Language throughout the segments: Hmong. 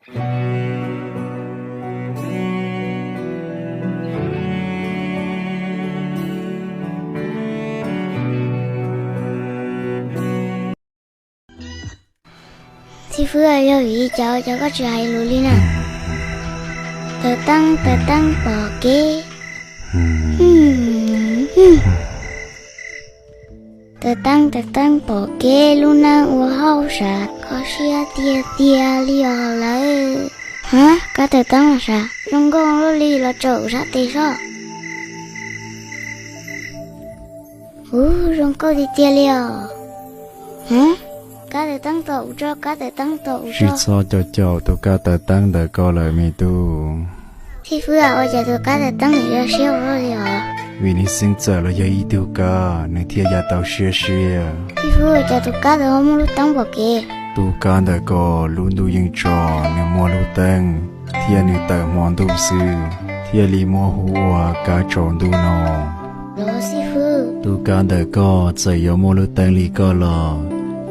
Xib fwb, yog vim li cas cas koj tsis hais lus li na? Taws teeb taws teeb pom kev. Taws teeb taws teeb pom kev, lub neej ua hauj sam kho siab tiag tiag li os lawm. Ha, kab taws teeb los sav, zoo nkauj luaj li los tsaws sab tes soj. Ub, zoo nkauj tiag tiag li os. Ha, kab taws teeb tom ub tso, kab taws teeb tom ub tso. Tsis txhob caum caum tus kab taws teeb ntawm koj lawm me tub. Xib fwb, ua cas tus kab taws teeb nws zoo siab ua luaj li os? Vim nws xeeb txawm los yog ib tug kab, nws thiaj ya tau siab siab. Xib fwb, ua cas tus kab ntawd ho muaj lub teeb pom kev? Tus kab ntawm koj lub ntuj yeej tso, nws muaj lub teeb, thiab nws tawm hmo ntuj xwb, thiaj li muab hu ua kab tsaus ntuj no. Los xib fwb, tus kab ntawm koj txawm yuav muaj lub teeb li koj los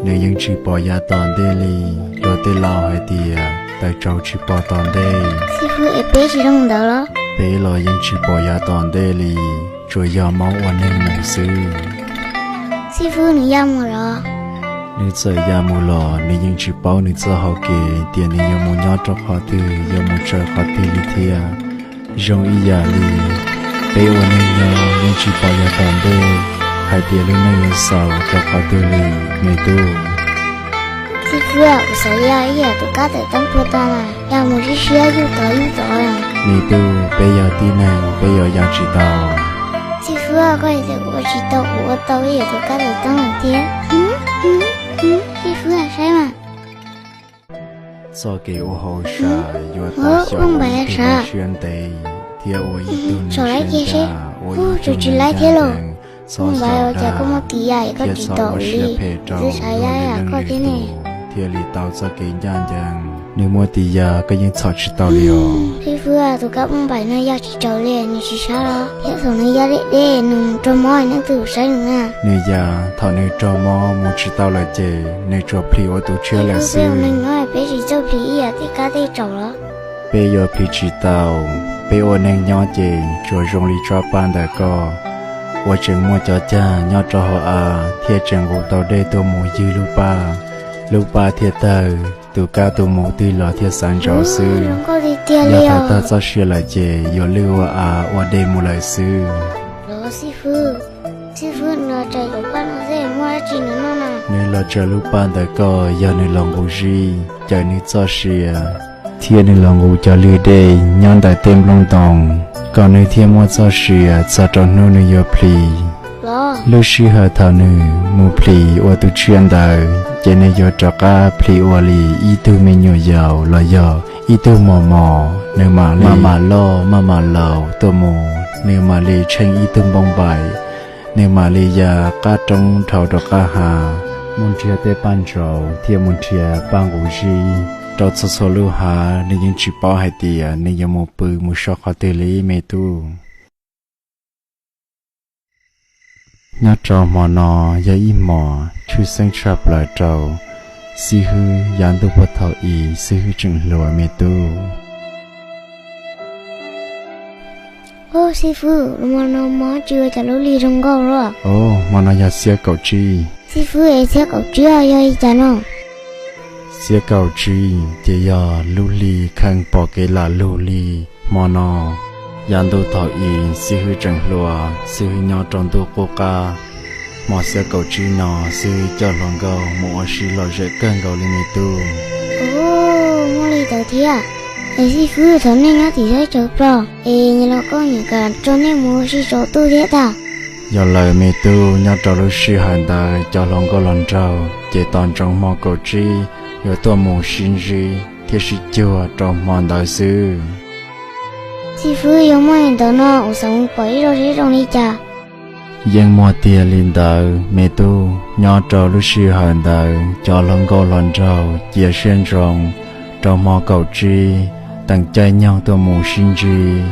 nws yeej tsis pom yav tom ntej li. Luag tej laus hais tias taws tsaus tsis pom tom ntej. Xib fwb, es peb tsis zoo ntawd los? Peb los yeej tsis pom yav tom ntej li, tsuas yog maub ua neeg mus xwb. Xib fwb, nws ya mus los? Nws txawm ya mus los nws yeej tsis paub nws txoj hau kev tias nws yuav mus nyob rau qhov twg, yuav mus tsaws qhov twg li thiab. Zoo ib yam li peb ua neeg nyob yeej tsis pom yav tom ntej hais tias lub neej yuav xaus rau qhov twg li, me tub. Xib fwb, kuv xav ya ib yam tus kab taws teeb puag ta na, ya mus siab siab yuj tod yuj tod. Me tub, peb yog tib neeg peb yuav ya tsis tau. Xib fwb, koj hais tias kuv ua tsis tau, kuv ua tau ib yam tus kab taws teeb lawm thiab. Xib fwb, saib mas. Txoj kev ua hauj sam yuav tau xyaum ua ib tug neeg siab ntev thiab ua ib tug neeg siab ncaj, ua ib tug neeg ncaj ncees. Txhob xyaum dag thiab txhob ua siab phem rau luag lwm leej lwm tus thiaj li tau txoj kev ncaj ncees. Nws muaj tis yas koj yeej txhom tsis tau li os. Xib fwb, tus kab poj npaim no ya tsis raus li, nws tsis sab los thiab thaum nws ya deb deb nws mus raug mob, nej twg saib nws na? Nws ya, thaum nws raug mob mus tsis tau lawm ces nws tsuas plhis ua tus tshiab lawm xwb. Peb tsis txawj plhis ib yam tej kab tej tsaus los? Peb yuav plhis tsis tau. Peb ua neeg nyob ces tsuas zoo li tsob paj ntawm koj uas tseem muaj cov cag nyob rau hauv av thiab tseem nqus tau dej tuaj mus ywg lub paj, lub paj thiaj tawg, tus kab tus mus twg los thiaj xav ntsoov xwb. Yog thaum tag txoj sia lawm ces yuav lwj ua av ua dej mus lawm xwb. Xib fwb, nws los tsaws lub paj ntawm koj yog nws los nqus zib cawm nws txoj sia, thiab nws los nqus cov lwg dej nyob ntawm tej nplooj ntoo kom nws thiaj muaj txoj sia txog rau hnub nws yuav plhis. Lub sij hawm thaum nws mus plhis ua tus tshiab ntawd ces nws yuav rov qab plhis ua li ib tug me nyuam yaus los yog ib tug mos mos, nws mam li maj mam loj maj mam laus tuaj mus, nws mam li tsheej ib tug npoo npaim, nws mam li ya qab roob dhau rau qab hav, mus nrhiav tej paj ntsaus thiab mus nrhiav paj nqus zib rau txhua txhua lub hav. Nws yeej tsis paub hais tias nws yuav mus pw mus so qhov twg li me tub. Nyob rau hmo no yog ib hmos tshwj xeeb tshaj plaws rau xib hwb yav ntuj puag thaum i xib hwb tseem hluas me tub. Xib fwb, hmo no mob tsis ua cas lub hli zoo nkauj los? Hmo no yog xiab kaum tsib. Xib fwb, es xiab kaum tsib yog li cas no? Xiab kaum tsib ces yog lub hli kheej pom kev lam lug li hmo no. Yav ntuj thaum i xib hwb tseem hluas, xib hwb nyob rau ntuj qub qab. Hmo xiab kaum tsib no xib hwb coj hluas nkauj mus ua si lom zem kawg nkaus li me tub. Muaj li ntawd thiab. Es xib fwb, thaum nej nyob tim teb chaws ploj es nyias los koj nyiam kam tso nej mus ua si tsaus ntuj thiab tag. Yog lawm me tub, nyob rau lub sij hawm ntawd cov hluas nkauj los nraug ces tos ntsoov hmo kaum tsib yuav tuaj mus sib ntsib thiab sib cuag rau hmo ntawd xwb. Xib fwb, yog muaj li ntawd no kuv xav mus pom ib zaug seb zoo li cas. Yeej muaj tiag li ntawd me tub, nyob rau lub sij hawm ntawd cov hluas nkauj hluas nraug cia siab ntsoov rau hmo kaum tsib teem caij nyoog tuaj mus sib ntsib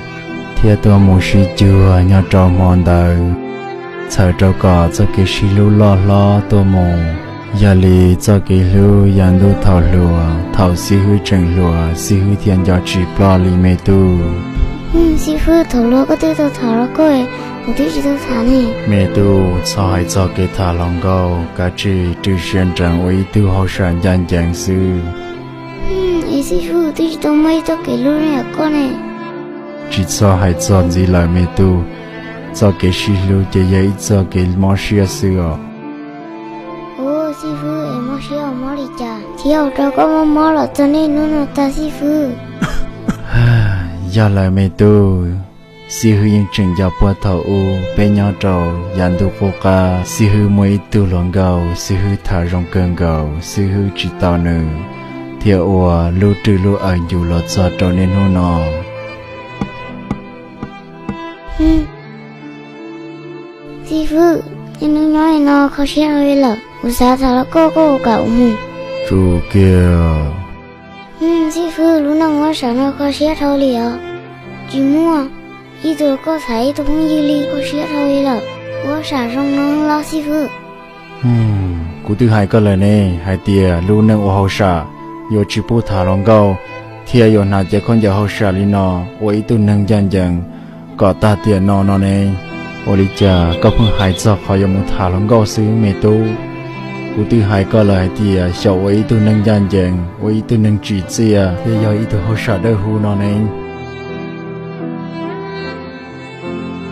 thiab tuaj mus sib cuag nyob rau hmo ntawd, txhawm rau kom txoj kev sib hlub loj hlob tuaj mus Yog li txoj kev hlub yav ntuj thaum hluas, thaum xib hwb tseem hluas, xib hwb thiaj nco tsis ploj li me tub. Xib hwb, thaum hluas koj twb tau tham los koj, kuv twb tsis tau tham ne. Me tub, txhob hais txog kev tham hluas nkauj, kav tsij rw siab nrees ua ib tug hauj sam ncaj ncees xwb. Es xib hwb, twb tsis tau muaj ib txoj kev hlub li koj ne. Tsis txhob hais txog ntxiv lawm me tub, txoj kev sib hlub ces yog ib txoj kev mob siab xwb os. Ua xib hwb, es mob siab ua mob li cas thiab ua rau koj mob mob los txog niaj hnub no tag xib hwb? Yog lawm me tub, xib hwb yeej tseem nco puag thaum ub peb nyob rau yav ntuj qub qab, xib hwb muaj ib tug hluas nkauj, xib hwb tham zoo kawg nkaus, xib hwb tsis tau nws, thiaj ua lub rwj lub aws ncus los txog rau niaj hnub no. Xib hwb, niaj hnub nyob li no kho siab dhau li lawm, kuv xav tham los koj, koj puas kam ua mus? Tsum kiag. Xib hwb, lub neej ua sam no kho siab dhau li os. Tsis muaj ib tug koj xav ib tug phooj ywg li, kho siab dhau li lawm. Ua sam zoo no los xib hwb? Kuv twb hais koj lawm ne, hais tias lub neej ua hauj sam yuav tsis pub tham hluas nkauj, thiab yuav hnav cev khaub ncaws hauj sam li no, ua ib tug neeg ncaj ncees kom tag tiam no no ne. Ua li cas koj pheej hais txog qhov yuav mus tham hluas nkauj xwb me tub? Kuv twb hais koj lawm hais tias xyaum ua ib tug neeg ncaj ncees, ua ib tug neeg tsim txiaj thiab yog ib tug hauj sam dawb huv no ne.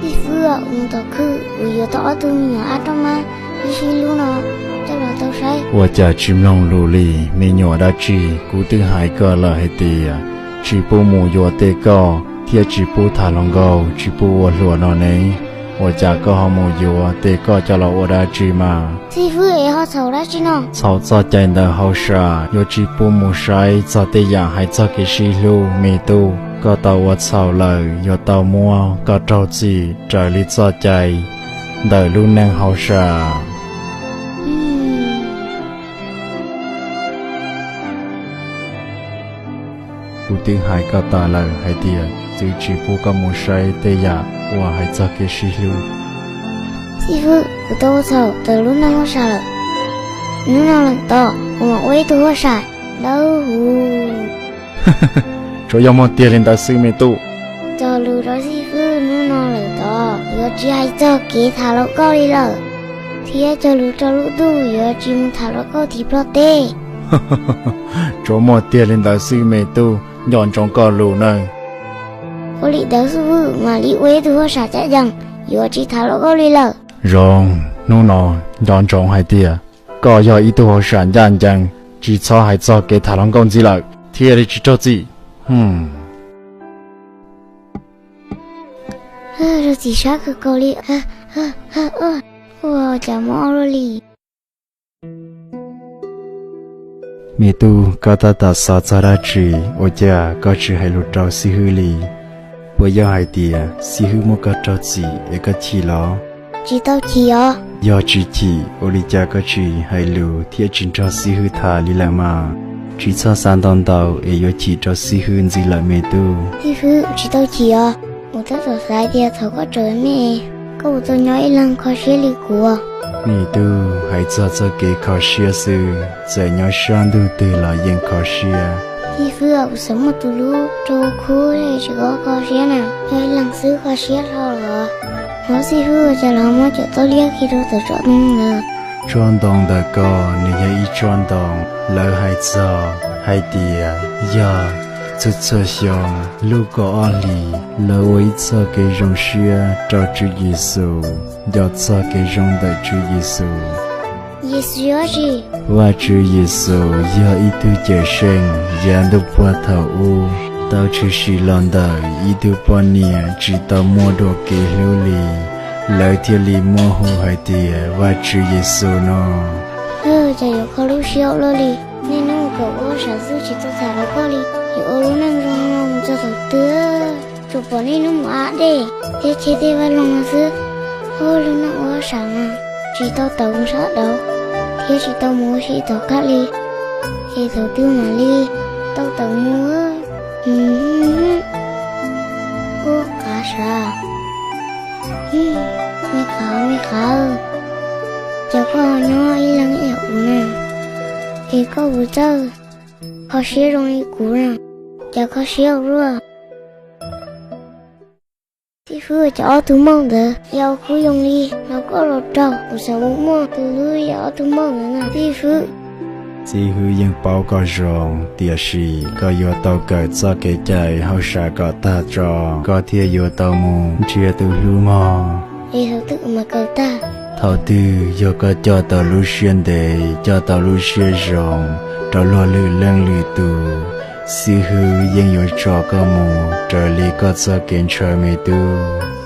Xib hwb, mus tom khw kuv yuav tau ob tug me nyuam ab roj mab sib sib hlub no coj los tau saib. Ua cas tsis mloog lus li, me nyuam dab tsi? Kuv twb hais koj lawm hais tias tsis pub mus yuav tej koj thiab tsis pub tham hluas nkauj, tsis pub ua hluas no ne. Ua cas koj ho mus yuav tej koj coj los ua dab tsi mas? Xib hwb, es ho txhaum dab tsi no? Txhaum txoj cai ntawm hauj sam, yuav tsis pub mus saib txog tej yam hais txog kev sib hlub me tub. Koj tau ua txhaum lawm, yuav tau muab koj raug txim raws li txoj cai ntawm lub neej hauj sam. Kuv twb hais koj tas lawm hais tias txwv tsis pub koj mus saib tej yam uas hais txog kev sib hlub. Xib hwb, kuv tau ua txhaum raws lub neej hauj sam lawm. Hnub no lawm tod kuv mam ua ib tug hauj sam dawb huv. Tsuas yog muaj tiag li ntawd xwb me tub. Cog lus rau xib hwb, hnub no lawm tod yuav tsis hais txog kev tham hluas nkauj li lawm, thiab cog lus rau lub ntuj yuav tsis mus tham hluas nkauj tim Nplog teb. Tsuas muaj tiag li ntawd xwb me tub, nco ntsoov koj lus nawb. Ua li ntawd xib hwb, mam li ua ib tug hauj sam ncaj ncees, yuav tsis tham hluas nkauj li lawm. Zoo, hnub no nco ntsoov hais tias koj yog ib tug hauj sam ncaj ncees, tsis txhob hais txog kev tham hluas nkauj ntxiv lawm, thiaj li tsis raug txim. Raug txim sab kawg nkaus li. Ua cas mob luaj li. Me tub, koj tab tom xav txog dab tsi? Ua cas koj tsis hais lus rau xib hwb li? Puas yog hais tias xib hwb muab koj raug txim es koj chim los? Tsis tau chim os. Yog tsis chim, ua li cas koj tsis hais lus thiab tsis nrog xib hwb tham li lawm mas? Tsis txhob xav ntau ntau es yuav chim rau xib hwb ntxiv lawm me tub. Xib hwb, tsis tau chim os. Kuv tab tom xav tias thaum koj tseem me, koj puas tau nyob ib leeg kho siab li kuv? Me tub, hais txog txoj kev kho siab xwb, txawm nyob sab ntuj twg los yeej kho siab. Xib hwb, kuv xav muaj tus hlub rau khub tsis kho kho siab na, nyob ib leeg xwb kho siab dhau los. Hos xib hwb, cas lawv muab cov txoj liab khi rau tom tsob ntoo ntawd? Tsob ntoo ntawm ko nws yog ib tsob ntoo lawv hais txog hais tias yog txhua txhua xyoo lub kaum ob hlis lawv ua ib txoj kev zoo siab rau Tswv Yexus, nco txog kev zoo ntawm Tswv Yexus. Yexus yog dab tsi? Vajtswv Yexus yog ib tug cawm seej yav ntuj puag thaum ub, tau tshwm sim los ntawm ib tug poj niam tsis tau muaj dua kev hlub li, lawv thiaj li muab hu hais tias Vajtswv Yexus no. Cas yuav kho lub siab ua luaj li, niaj hnub mus kawm ua sam xwb tsis tau tham hluas nkauj li, yuav ua lub neej zoo no mus txog thaum twg? Tsuas pom niaj hnub mus a dej thiab cheb tej vaj loog no xwb. Ua lub neej ua sam mas tsis tau tawm mus sab nraud thiab tsis tau mus ua si tom qab li, es thaum twg mam li tau tawm mus? Ub, qav sav, me qav, me qav, cas koj nyob ib leeg ib yam kuv na? siab zoo li kuv na, cas kho siab ua luaj. Xib fwb, cov ob tug mauj ntawd yog kuv yoo li los koj los raug, kuv xav ua muaj tus hlub yog ob tug mauj ntawd na xib fwb. Xib fwb yeej paub koj zoo, tiam sis koj yuav tau kawm txoj kev cai hauj sam kom tag tso, koj thiaj yuav tau mus nrhiav tus hlub mog. Es thaum twg mas kawm tag? Thaum twg yog koj coj tau lub siab ntev, coj tau lub siab zoo rau luag lwm leej lwm tus, xib fwb yeej yuav tso koj mus raws li koj txoj kev ntshaw me tub.